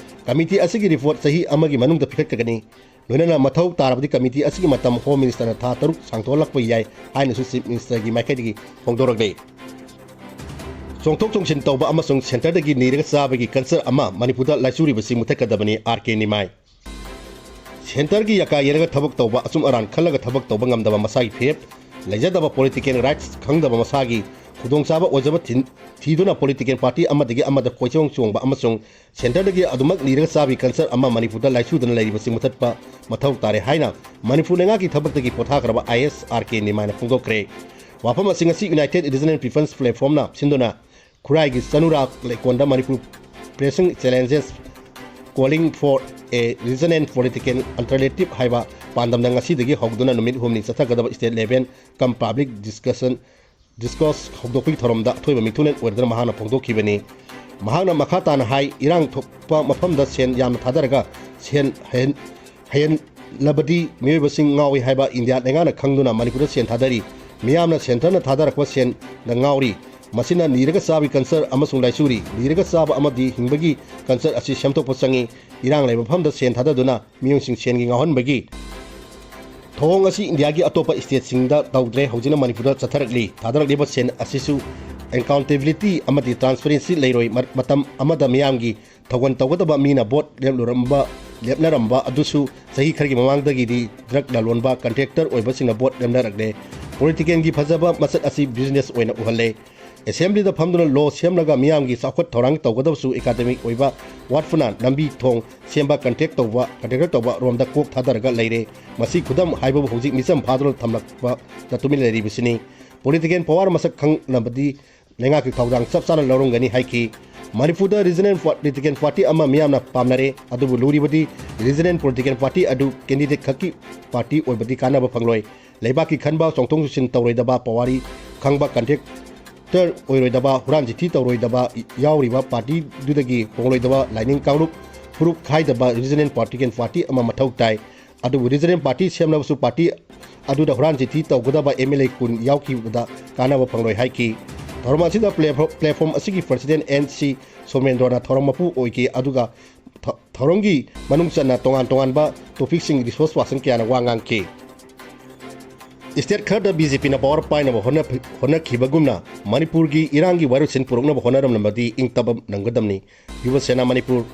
ꯀꯃꯤꯇꯤ ꯑꯁꯤꯒꯤ ꯔꯤꯄꯣꯔꯠ ꯆꯍꯤ ꯑꯃꯒꯤ ꯃꯅꯨꯡꯗ ꯄꯤꯈꯠꯀꯒꯅꯤ꯫ ꯂꯣꯏꯅꯅ ꯃꯊꯧ ꯇꯥꯔꯕꯗꯤ ꯀꯃꯤꯇꯤ ꯑꯁꯤꯒꯤ ꯃꯇꯝ ꯍꯣꯝ ꯃꯤꯅꯤꯁꯇꯔꯅ ꯊꯥ ꯇꯔꯨꯛ ꯁꯥꯡꯗꯣꯛꯍꯜꯂꯛꯄ ꯌꯥꯏ ꯍꯥꯏꯅꯁꯨ ꯆꯤꯐ ꯃꯤꯅꯤꯁꯇꯔꯒꯤ ꯃꯥꯏꯀꯩꯗꯒꯤ ꯐꯣꯡꯗꯣꯔꯛꯂꯦ꯫ ꯆꯣꯡꯊꯣꯛ ꯆꯣꯡꯁꯤꯟ ꯇꯧꯕ ꯑꯃꯁꯨꯡ ꯁꯦꯟꯇꯔꯗꯒꯤ ꯅꯤꯔꯒ ꯆꯥꯕꯒꯤ ꯀꯜꯆꯔ ꯑꯃ ꯃꯅꯤꯄꯨꯔꯗ ꯂꯥꯏꯆꯨꯔꯤꯕꯁꯤ ꯃꯨꯊꯠꯀꯗꯕꯅꯤ, ꯑꯥꯔ ꯀꯦ ꯅꯤꯃꯥꯏ꯫ ꯁꯦꯟꯇꯔꯒꯤ ꯌꯥꯀꯥ ꯌꯦꯜꯂꯒ ꯊꯕꯛ ꯇꯧꯕ, ꯑꯆꯨꯝ ꯑꯔꯥꯟ ꯈꯜꯂꯒ ꯊꯕꯛ ꯇꯧꯕ ꯉꯝꯗꯕ, ꯃꯁꯥꯒꯤ ꯐꯤꯔꯦꯞ ꯂꯩꯖꯗꯕ, ꯄꯣꯂꯤꯇꯤꯀꯦꯜ ꯔꯥꯏꯠꯁ ꯈꯪꯗꯕ, ꯃꯁꯥꯒꯤ ꯈꯨꯗꯣꯡꯆꯥꯕ ꯑꯣꯏꯖꯕ ꯊꯤ-, ꯊꯤꯗꯨꯅ ꯄꯣꯂꯤꯇꯤꯀꯦꯜ ꯄꯥꯔꯇꯤ ꯑꯃꯗꯒꯤ ꯑꯃꯗ ꯀꯣꯏꯆꯣꯡ ꯆꯣꯡꯕ ꯑꯃꯁꯨꯡ ꯁꯦꯟꯇꯔꯗꯒꯤ ꯑꯗꯨꯃꯛ ꯅꯤꯔꯒ ꯆꯥꯕꯒꯤ ꯀꯜꯆꯔ ꯑꯃ ꯃꯅꯤꯄꯨꯔꯗ ꯂꯥꯏꯆꯨꯗꯨꯅ ꯂꯩꯔꯤꯕꯁꯤ ꯃꯨꯊꯠꯄ ꯃꯊꯧ ꯇꯥꯔꯦ ꯍꯥꯏꯅ ꯃꯅꯤꯄꯨꯔ ꯂꯩꯉꯥꯛꯀꯤ ꯊꯕꯛꯇꯒꯤ ꯄꯣꯊꯥꯈ꯭ꯔꯕ ꯑꯥꯏ ꯑꯦꯁ ꯑꯥꯔ ꯀꯦ ꯅꯤꯃꯥꯏꯅ ꯐꯣꯡꯗꯣꯛꯈ꯭ꯔꯦ꯫ ꯋꯥꯐꯝ ꯑꯁꯤ ꯉꯁꯤ ꯌꯨꯅꯥꯏꯇꯦꯗ ꯔꯤꯖꯅꯦꯜ ꯄꯤꯄꯜꯁ ꯄ꯭ꯂꯦꯠꯐꯣꯝꯅ ꯁꯤꯟꯗꯨꯅ ꯈꯨꯔꯥꯏꯒꯤ ꯆꯅꯨꯔꯥ ꯂꯩꯀꯣꯜꯗ Manipur pressing challenges calling for a region and political alternative ꯍꯥꯏꯕ ꯄꯥꯟꯗꯝꯗ ꯉꯁꯤꯗꯒꯤ ꯍꯧꯗꯨꯅ ꯅꯨꯃꯤꯠ ꯍꯨꯝꯅꯤ ꯆꯠꯊꯒꯗꯕ state level cum public discussion discourse ꯍꯧꯗꯣꯛꯄꯒꯤ ꯊꯧꯔꯝꯗ ꯑꯊꯣꯏꯕ ꯃꯤꯊꯨꯡꯂꯦꯟ ꯑꯣꯏꯔꯗꯨꯅ ꯃꯍꯥꯛꯅ ꯐꯣꯡꯗꯣꯛꯈꯤꯕꯅꯤ꯫ ꯃꯍꯥꯛꯅ ꯃꯈꯥ ꯇꯥꯅ ꯍꯥꯏ, ꯏꯔꯥꯡ ꯊꯣꯛꯄ ꯃꯐꯝꯗ ꯁꯦꯟ ꯌꯥꯝꯅ ꯊꯥꯗꯔꯒ ꯁꯦꯟ ꯍꯦꯟ-, ꯍꯦꯟꯂꯕꯗꯤ ꯃꯤꯑꯣꯏꯕꯁꯤꯡ ꯉꯥꯎꯏ ꯍꯥꯏꯕ ꯏꯟꯗꯤꯌꯥ ꯂꯩꯉꯥꯛꯅ ꯈꯪꯗꯨꯅ ꯃꯅꯤꯄꯨꯔꯗ ꯁꯦꯟ ꯊꯥꯗꯔꯤ꯫ ꯃꯤꯌꯥꯝꯅ ꯁꯦꯟꯇꯔꯅ ꯊꯥꯗꯔꯛꯄ ꯁꯦꯟꯗ ꯉꯥꯎꯔꯤ꯫ ꯃꯁꯤꯅ ꯅꯤꯔꯒ ꯆꯥꯕꯒꯤ ꯀꯜꯆꯔ ꯑꯃꯁꯨꯡ ꯂꯥꯏꯆꯨꯔꯤ꯫ ꯅꯤꯔꯒ ꯆꯥꯕ ꯑꯃꯗꯤ ꯍꯤꯡꯕꯒꯤ ꯀꯜꯆꯔ ꯑꯁꯤ ꯁꯦꯝꯗꯣꯛꯄ ꯆꯪꯏ꯫ ꯏꯔꯥꯡ ꯂꯩꯕ ꯃꯐꯝꯗ ꯁꯦꯟ ꯊꯥꯗꯗꯨꯅ ꯃꯤꯑꯣꯏꯁꯤꯡ ꯁꯦꯟꯒꯤ ꯉꯥꯎꯍꯟꯕꯒꯤ ꯊꯧꯑꯣꯡ ꯑꯁꯤ ꯏꯟꯗꯤꯌꯥꯒꯤ ꯑꯇꯣꯞꯄ ꯁ꯭ꯇꯦꯠꯁꯤꯡꯗ ꯇꯧꯗ꯭ꯔꯦ, ꯍꯧꯖꯤꯛꯅ ꯃꯅꯤꯄꯨꯔꯗ ꯆꯠꯊꯔꯛꯂꯤ꯫ ꯊꯥꯗꯔꯛꯂꯤꯕ ꯁꯦꯟ ꯑꯁꯤꯁꯨ ꯑꯦꯀꯥꯎꯟꯇꯦꯕꯤꯂꯤꯇꯤ ꯑꯃꯗꯤ ꯇ꯭ꯔꯥꯟꯁꯄꯔꯦꯟꯁꯤ ꯂꯩꯔꯣꯏ꯫ ꯃ-, ꯃꯇꯝ ꯑꯃꯗ ꯃꯤꯌꯥꯝꯒꯤ ꯊꯧꯒꯜ ꯇꯧꯒꯗꯕ ꯃꯤꯅ ꯚꯣꯠ ꯂꯦꯞꯂꯨꯔꯝꯕ, ꯂꯦꯞꯅꯔꯝꯕ ꯑꯗꯨꯁꯨ ꯆꯍꯤ ꯈꯔꯒꯤ ꯃꯃꯥꯡꯗꯒꯤꯗꯤ ꯗ꯭ꯔꯒ ꯂꯂꯣꯟꯕ, ꯀꯟꯇ꯭ꯔꯦꯛꯇꯔ ꯑꯣꯏꯕꯁꯤꯡꯅ ꯚꯣꯠ ꯂꯦꯞꯅꯔꯛꯂꯦ꯫ ꯄꯣꯂꯤꯇꯤꯀꯦꯜꯒꯤ ꯐꯖꯕ ꯃꯁꯛ ꯑꯁꯤ ꯕꯤꯖꯤꯅꯦꯁ ꯑꯣꯏꯅ ꯎꯍꯜꯂꯦ꯫ ꯑꯦꯁꯦꯝꯕ꯭ꯂꯤꯗ ꯐꯝꯗꯨꯅ ꯂꯣ ꯁꯦꯝꯂꯒ ꯃꯤꯌꯥꯝꯒꯤ ꯆꯥꯎꯈꯠ ꯊꯧꯔꯥꯡ ꯇꯧꯒꯗꯕꯁꯨ ꯑꯦꯀꯥꯗꯃꯤꯛ ꯑꯣꯏꯕ ꯋꯥꯠꯄꯅ ꯂꯝꯕꯤ ꯊꯣꯡ ꯁꯦꯝꯕ, ꯀꯟꯇ꯭ꯔꯦꯛ ꯇꯧꯕ, ꯀꯟꯇ꯭ꯔꯦꯛꯇꯔ ꯇꯧꯕ ꯔꯣꯝꯗ ꯀꯣꯛ ꯊꯥꯗꯔꯒ ꯂꯩꯔꯦ꯫ ꯃꯁꯤ ꯈꯨꯗꯝ ꯍꯥꯏꯕꯕꯨ ꯍꯧꯖꯤꯛ ꯃꯤꯆꯝ ꯐꯥꯗꯨꯅ ꯊꯝꯂꯛꯄꯗ ꯇꯨꯃꯤꯟ ꯂꯩꯔꯤꯕꯁꯤꯅꯤ꯫ ꯄꯣꯂꯤꯇꯤꯀꯦꯜ ꯄꯋꯥꯔ ꯃꯁꯛ ꯈꯪꯅꯕꯗꯤ ꯂꯩꯉꯥꯛꯀꯤ ꯊꯧꯗꯥꯡ ꯆꯞ ꯆꯥꯅ ꯂꯧꯔꯝꯒꯅꯤ ꯍꯥꯏꯈꯤ꯫ ꯃꯅꯤꯄꯨꯔꯗ ꯔꯤꯖꯅꯦꯜ ꯄꯣꯂꯤꯇꯤꯀꯦꯜ ꯄꯥꯔꯇꯤ ꯑꯃ ꯃꯤꯌꯥꯝꯅ ꯄꯥꯝꯅꯔꯦ, ꯑꯗꯨꯕꯨ ꯂꯨꯔꯤꯕꯗꯤ ꯔꯤꯖꯅꯦꯜ ꯄꯣꯂꯤꯇꯤꯀꯦꯜ ꯄꯥꯔꯇꯤ ꯑꯗꯨ ꯀꯦꯟꯗꯤꯗꯦꯠ ꯈꯛꯀꯤ ꯄꯥꯔꯇꯤ ꯑꯣꯏꯕꯗꯤ ꯀꯥꯟꯅꯕ ꯐꯪꯂꯣꯏ꯫ ꯂꯩꯕꯥꯛꯀꯤ ꯈꯟꯕ, ꯆꯣꯡꯊꯣꯛ ꯆꯣꯡꯁꯤꯟ ꯇꯧꯔꯣꯏꯗꯕ, ꯄꯋꯥꯔꯤ ꯈꯪꯕ, ꯀꯟꯇ꯭ꯔꯦꯛ ꯇꯔ ꯑꯣꯏꯔꯣꯏꯗꯕ, ꯍꯨꯔꯥꯟ ꯆꯤꯊꯤ ꯇꯧꯔꯣꯏꯗꯕ ꯌꯥꯎꯔꯤꯕ ꯄꯥꯔꯇꯤꯗꯨꯗꯒꯤ ꯍꯣꯡꯂꯣꯏꯗꯕ ꯂꯥꯏꯅꯤꯡ ꯀꯥꯡꯂꯨꯞ ꯐꯨꯔꯨꯞ ꯈꯥꯏꯗꯕ ꯔꯤꯖꯅꯦꯜ ꯄꯣꯂꯤꯇꯤꯀꯦꯜ ꯄꯥꯔꯇꯤ ꯑꯃ ꯃꯊꯧ ꯇꯥꯏ꯫ ꯑꯗꯨꯕꯨ ꯔꯤꯖꯅꯦꯜ ꯄꯥꯔꯇꯤ ꯁꯦꯝꯂꯕꯁꯨ ꯄꯥꯔꯇꯤ ꯑꯗꯨꯗ ꯍꯨꯔꯥꯟ ꯆꯤꯊꯤ ꯇꯧꯒꯗꯕ ꯑꯦꯝ ꯑꯦꯜ ꯑꯦ ꯀꯨꯟ ꯌꯥꯎꯈꯤꯕꯗ ꯀꯥꯟꯅꯕ ꯐꯪꯂꯣꯏ ꯍꯥꯏꯈꯤ꯫ ꯊꯧꯔꯝ ꯑꯁꯤꯗ ꯄ꯭ꯂꯦꯐꯣ-, ꯄ꯭ꯂꯦꯠꯐꯣꯝ ꯑꯁꯤꯒꯤ ꯄ꯭ꯔꯁꯤꯗꯦꯟ ꯑꯦꯟ ꯁꯤ ꯁꯣꯃꯦꯟꯗ꯭ꯔꯣꯅ ꯊꯧꯔꯝ ꯃꯄꯨ ꯑꯣꯏꯈꯤ꯫ ꯑꯗꯨꯒ ꯊ-, ꯊꯧꯔꯝꯒꯤ ꯃꯅꯨꯡ ꯆꯟꯅ ꯇꯣꯉꯥꯟ ꯇꯣꯉꯥꯟꯕ ꯇꯣꯄꯤꯛꯁꯤꯡ ꯔꯤꯁꯣꯔꯁ ꯄꯥꯔꯁꯟ ꯀꯌꯥꯅ ꯋꯥ ꯉꯥꯡꯈꯤ꯫ ꯏꯁꯇꯦꯠ ꯈꯔꯗ ꯕꯤ ꯖꯦ ꯄꯤꯅ ꯄꯋꯥꯔ ꯄꯥꯏꯅꯕ ꯍꯣꯠꯅ-, ꯍꯣꯠꯅꯈꯤꯕꯒꯨꯝꯅ ꯃꯅꯤꯄꯨꯔꯒꯤ ꯏꯔꯥꯡꯒꯤ ꯋꯥꯔꯣꯏꯁꯤꯟ ꯄꯨꯔꯛꯅꯕ ꯍꯣꯠꯅꯔꯝꯂꯕꯗꯤ ꯏꯪ ꯇꯞꯄ ꯅꯪꯒꯗꯕꯅꯤ꯫ ꯌꯨꯕ ꯁꯦꯅꯥ ꯃꯅꯤꯄꯨꯔ꯫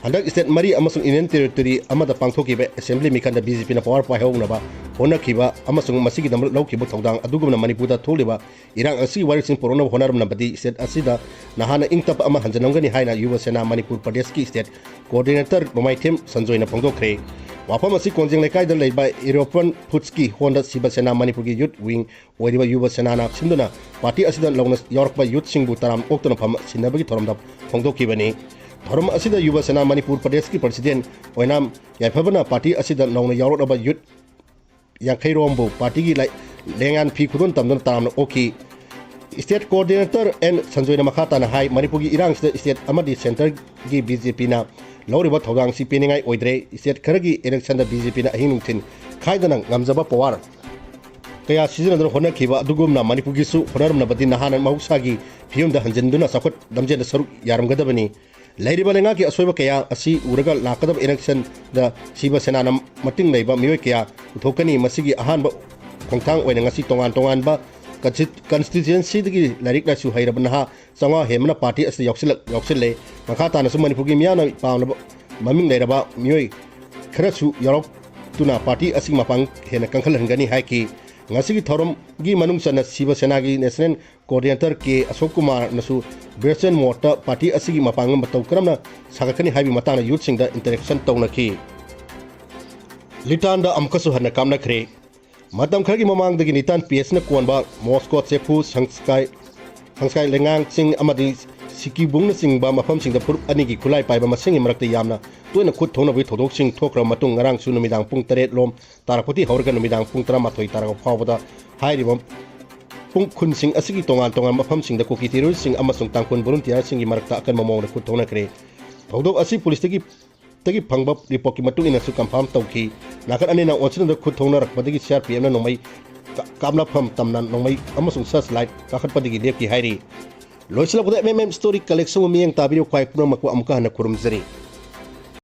ꯍꯟꯗꯛ ꯏꯁꯇꯦꯠ ꯃꯔꯤ ꯑꯃꯁꯨꯡ ꯌꯨꯅꯤꯌꯟ ꯇꯦꯔꯤꯇꯣꯔꯤ ꯑꯃꯗ ꯄꯥꯡꯊꯣꯛꯈꯤꯕ ꯑꯦꯁꯦꯝꯕ꯭ꯂꯤ ꯃꯤꯈꯟꯗ ꯕꯤ ꯖꯦ ꯄꯤꯅ ꯄꯋꯥꯔ ꯄꯥꯏꯍꯧꯅꯕ ꯍꯣꯠꯅꯈꯤꯕ ꯑꯃꯁꯨꯡ ꯃꯁꯤꯒꯤꯗꯃꯛ ꯂꯧꯈꯤꯕ ꯊꯧꯗꯥꯡ ꯑꯗꯨꯒꯨꯝꯅ ꯃꯅꯤꯄꯨꯔꯗ ꯊꯣꯛꯂꯤꯕ ꯏꯔꯥꯡ ꯑꯁꯤꯒꯤ ꯋꯥꯔꯤꯁꯤꯡ ꯄꯨꯔꯛꯅꯕ ꯍꯣꯠꯅꯔꯝꯂꯕꯗꯤ ꯏꯁꯇꯦꯠ ꯑꯁꯤꯗ ꯅꯍꯥꯟꯅ ꯏꯪ ꯇꯞꯄ ꯑꯃ ꯍꯟꯖꯤꯜꯂꯝꯒꯅꯤ ꯍꯥꯏꯅ ꯌꯨꯕ ꯁꯦꯅꯥ ꯃꯅꯤꯄꯨꯔ ꯄ꯭ꯔꯗꯦꯁꯀꯤ ꯏꯁꯇꯦꯠ ꯀꯣꯑꯣꯔꯗꯤꯅꯦꯇꯔ ꯅꯣꯡꯃꯥꯏꯊꯦꯝ ꯁꯟꯖꯣꯏꯅ ꯐꯣꯡꯗꯣꯛꯈ꯭ꯔꯦ꯫ ꯋꯥꯐꯝ ꯑꯁꯤ ꯀꯣꯟꯖꯦꯡ ꯂꯩꯀꯥꯏꯗ ꯂꯩꯕ ꯏꯔꯣꯄꯟ ꯐꯨꯗꯁꯀꯤ ꯍꯣꯜꯗ ꯁꯤꯕ ꯁꯦꯅꯥ ꯃꯅꯤꯄꯨꯔꯒꯤ ꯌꯨꯠ ꯋꯤꯡ ꯑꯣꯏꯔꯤꯕ ꯌꯨꯕ ꯁꯦꯅꯥꯅ ꯁꯤꯟꯗꯨꯅ ꯄꯥꯔꯇꯤ ꯑꯁꯤꯗ ꯅꯧꯅ ꯌꯥꯎꯔꯛꯄ ꯌꯨꯠꯁꯤꯡꯕꯨ ꯇꯔꯥꯝ ꯑꯣꯛꯇꯨꯅ ꯐꯝ ꯁꯤꯟꯅꯕꯒꯤ ꯊꯧꯔꯝꯗ ꯐꯣꯡꯗꯣꯛꯈꯤꯕꯅꯤ꯫ ꯊꯧꯔꯝ ꯑꯁꯤꯗ ꯌꯨꯕ ꯁꯦꯅꯥ ꯃꯅꯤꯄꯨꯔ ꯄ꯭ꯔꯗꯦꯁꯀꯤ ꯄ꯭ꯔꯁꯤꯗꯦꯟ ꯑꯣꯏꯅꯥꯝ ꯌꯥꯏꯐꯕꯅ ꯄꯥꯔꯇꯤ ꯑꯁꯤꯗ ꯅꯧꯅ ꯌꯥꯎꯔꯛꯂꯕ ꯌꯨꯠ ꯌꯥꯡꯈꯩꯔꯣꯝꯕꯨ ꯄꯥꯔꯇꯤꯒꯤ ꯂꯩ-, ꯂꯦꯡꯌꯥꯟ ꯐꯤ ꯈꯨꯗꯣꯜ ꯇꯝꯗꯨꯅ ꯇꯔꯥꯝꯅ ꯑꯣꯛꯈꯤ꯫ ꯏꯁꯇꯦꯠ ꯀꯣꯑꯣꯔꯗꯤꯅꯦꯇꯔ ꯑꯦꯟ ꯁꯟꯖꯣꯏꯅ ꯃꯈꯥ ꯇꯥꯅ ꯍꯥꯏ, ꯃꯅꯤꯄꯨꯔꯒꯤ ꯏꯔꯥꯡꯁꯤꯗ ꯏꯁꯇꯦꯠ ꯑꯃꯗꯤ ꯁꯦꯟꯇꯔꯒꯤ ꯕꯤ ꯖꯦ ꯄꯤꯅ ꯂꯧꯔꯤꯕ ꯊꯧꯗꯥꯡꯁꯤ ꯄꯦꯟꯅꯤꯡꯉꯥꯏ ꯑꯣꯏꯗ꯭ꯔꯦ꯫ ꯏꯁꯇꯦꯠ ꯈꯔꯒꯤ ꯏꯂꯦꯛꯁꯟꯗ ꯕꯤ ꯖꯦ ꯄꯤꯅ ꯑꯍꯤꯡ ꯅꯨꯡꯊꯤꯜ ꯈꯥꯏꯗꯅ ꯉꯝꯖꯕ ꯄꯋꯥꯔ ꯀꯌꯥ ꯁꯤꯖꯤꯟꯅꯗꯨꯅ ꯍꯣꯠꯅꯈꯤꯕ ꯑꯗꯨꯒꯨꯝꯅ ꯃꯅꯤꯄꯨꯔꯒꯤꯁꯨ ꯍꯣꯠꯅꯔꯝꯂꯕꯗꯤ ꯅꯍꯥꯟꯅ ꯃꯍꯧꯁꯥꯒꯤ ꯐꯤꯕꯝꯗ ꯍꯟꯖꯤꯟꯗꯨꯅ ꯆꯥꯎꯈꯠ ꯂꯝꯖꯦꯜꯗ ꯁꯔꯨꯛ ꯌꯥꯔꯝꯒꯗꯕꯅꯤ꯫ ꯂꯩꯔꯤꯕ ꯂꯩꯉꯥꯛꯀꯤ ꯑꯁꯣꯏꯕ ꯀꯌꯥ ꯑꯁꯤ ꯎꯔꯒ ꯂꯥꯛꯀꯗꯕ ꯏꯂꯦꯛꯁꯟꯗ ꯁꯤꯕ ꯁꯦꯅꯥꯅ ꯃꯇꯤꯡ ꯂꯩꯕ ꯃꯤꯑꯣꯏ ꯀꯌꯥ ꯄꯨꯊꯣꯛꯀꯅꯤ꯫ ꯃꯁꯤꯒꯤ ꯑꯍꯥꯟꯕ ꯈꯣꯡꯊꯥꯡ ꯑꯣꯏꯅ ꯉꯁꯤ ꯇꯣꯉꯥꯟ ꯇꯣꯉꯥꯟꯕ ꯀꯟꯁꯇꯤ-, ꯀꯟꯁꯇꯤꯇ꯭ꯋꯦꯟꯁꯤꯗꯒꯤ ꯂꯥꯏꯔꯤꯛ ꯂꯥꯏꯁꯨ ꯍꯩꯔꯕ ꯅꯍꯥ ꯆꯥꯝꯃꯉꯥ ꯍꯦꯟꯕꯅ ꯄꯥꯔꯇꯤ ꯑꯁꯤꯗ ꯌꯥꯎꯁꯤꯜꯂꯛ-, ꯌꯥꯎꯁꯤꯜꯂꯦ꯫ ꯃꯈꯥ ꯇꯥꯅꯁꯨ ꯃꯅꯤꯄꯨꯔꯒꯤ ꯃꯤꯌꯥꯝꯅ ꯄꯥꯝꯅꯕ ꯃꯃꯤꯡ ꯂꯩꯔꯕ ꯃꯤꯑꯣꯏ ꯈꯔꯁꯨ ꯌꯥꯎꯔꯛꯇꯨꯅ ꯄꯥꯔꯇꯤ ꯑꯁꯤꯒꯤ ꯃꯄꯥꯡ ꯍꯦꯟꯅ ꯀꯟꯈꯠꯍꯟꯒꯅꯤ ꯍꯥꯏꯈꯤ꯫ ꯉꯁꯤꯒꯤ ꯊꯧꯔꯝꯒꯤ ꯃꯅꯨꯡ ꯆꯟꯅ ꯁꯤꯕ ꯁꯦꯅꯥꯒꯤ ꯅꯦꯁꯅꯦꯜ ꯀꯣꯑꯣꯔꯗꯤꯅꯦꯇꯔ ꯀꯦ ꯑꯁꯣꯛ ꯀꯨꯃꯥꯔꯅꯁꯨ ꯚꯔꯆꯨꯑꯦꯜ ꯃꯣꯗꯇ ꯄꯥꯔꯇꯤ ꯑꯁꯤꯒꯤ ꯃꯄꯥꯡꯒꯜ ꯃꯇꯧ ꯀꯔꯝꯅ ꯁꯥꯒꯠꯀꯅꯤ ꯍꯥꯏꯕꯒꯤ ꯃꯇꯥꯡꯗ ꯌꯨꯠꯁꯤꯡꯗ ꯏꯟꯇꯔꯦꯛꯁꯟ ꯇꯧꯅꯈꯤ꯫ ꯂꯤꯇꯥꯟꯗ ꯑꯃꯨꯛꯀꯁꯨ ꯍꯟꯅ ꯀꯥꯞꯅꯈ꯭ꯔꯦ꯫ ꯃꯇꯝ ꯈꯔꯒꯤ ꯃꯃꯥꯡꯗꯒꯤ ꯂꯤꯇꯥꯟ ꯄꯤ ꯑꯦꯁꯅ ꯀꯣꯟꯕ ꯃꯣꯁꯀꯣ, ꯆꯦꯐꯨ, ꯁꯪꯁꯀꯥꯏ, ꯁꯪꯁꯀꯥꯏ ꯂꯩꯉꯥꯡꯁꯤꯡ ꯑꯃꯗꯤ ꯁꯤꯀꯤꯕꯨꯡꯅꯆꯤꯡꯕ ꯃꯐꯝꯁꯤꯡꯗ ꯐꯨꯔꯨꯞ ꯑꯅꯤꯒꯤ ꯈꯨꯠꯂꯥꯏ ꯄꯥꯏꯕ ꯃꯁꯦꯟꯒꯤ ꯃꯔꯛꯇ ꯌꯥꯝꯅ ꯇꯣꯏꯅ ꯈꯨꯠ ꯊꯣꯛꯅꯕꯒꯤ ꯊꯧꯗꯣꯛꯁꯤꯡ ꯊꯣꯛꯈ꯭ꯔꯕ ꯃꯇꯨꯡ ꯉꯔꯥꯡꯁꯨ ꯅꯨꯃꯤꯗꯥꯡ ꯄꯨꯡ ꯇꯔꯦꯠ ꯂꯣꯝ ꯇꯥꯔꯛꯄꯗꯒꯤ ꯍꯧꯔꯒ ꯅꯨꯃꯤꯗꯥꯡ ꯄꯨꯡ ꯇꯔꯥꯃꯥꯊꯣꯏ ꯇꯥꯔꯛꯄ ꯐꯥꯎꯕꯗ ꯍꯥꯏꯔꯤꯕ ꯄꯨꯡ ꯈꯨꯟꯁꯤꯡ ꯑꯁꯤꯒꯤ ꯇꯣꯉꯥꯟ ꯇꯣꯉꯥꯟꯕ ꯃꯐꯝꯁꯤꯡꯗ ꯀꯨꯀꯤ ꯇꯦꯔꯣꯔꯤꯁꯁꯤꯡ ꯑꯃꯁꯨꯡ ꯇꯥꯡꯈꯨꯜ ꯚꯣꯂꯨꯟꯇꯤꯌꯥꯔꯁꯤꯡꯒꯤ ꯃꯔꯛꯇ ꯑꯀꯟꯕ ꯃꯑꯣꯡꯗ ꯈꯨꯠ ꯊꯣꯛꯅꯈ꯭ꯔꯦ꯫ ꯊꯧꯗꯣꯛ ꯑꯁꯤ ꯄꯨꯂꯤꯁꯇꯒꯤ ꯇꯒꯤ ꯐꯪꯕ ꯔꯤꯄꯣꯔꯠꯀꯤ ꯃꯇꯨꯡ ꯏꯟꯅꯁꯨ ꯀꯟꯐꯥꯔꯝ ꯇꯧꯈꯤ꯫ ꯅꯥꯀꯟ ꯑꯅꯤꯅ ꯑꯣꯟꯁꯤꯟꯅꯗ ꯈꯨꯠ ꯊꯣꯛꯅꯔꯛꯄꯗꯒꯤ ꯁꯤ ꯑꯥꯔ ꯄꯤ ꯑꯦꯐꯅ ꯅꯣꯡꯃꯩ ꯀꯥꯞꯅꯐꯝ ꯇꯝꯅ ꯅꯣꯡꯃꯩ ꯑꯃꯁꯨꯡ ꯁꯔꯆ ꯂꯥꯏꯠ ꯀꯥꯈꯠꯄꯗꯒꯤ ꯂꯦꯞꯈꯤ ꯍꯥꯏꯔꯤ꯫ ꯂꯣꯏꯁꯤꯜꯂꯛꯄꯗ ꯑꯦꯝ ꯑꯦꯝ ꯑꯦꯝ ꯁ꯭ꯇꯣꯔꯤ ꯀꯂꯦꯛꯁꯟꯕꯨ ꯃꯤꯠꯌꯦꯡ ꯇꯥꯕꯤꯔꯤꯕ ꯈ꯭ꯋꯥꯏ ꯄꯨꯝꯅꯃꯛꯄꯨ ꯑꯃꯨꯛꯀ ꯍꯟꯅ ꯈꯨꯔꯨꯝꯖꯔꯤ꯫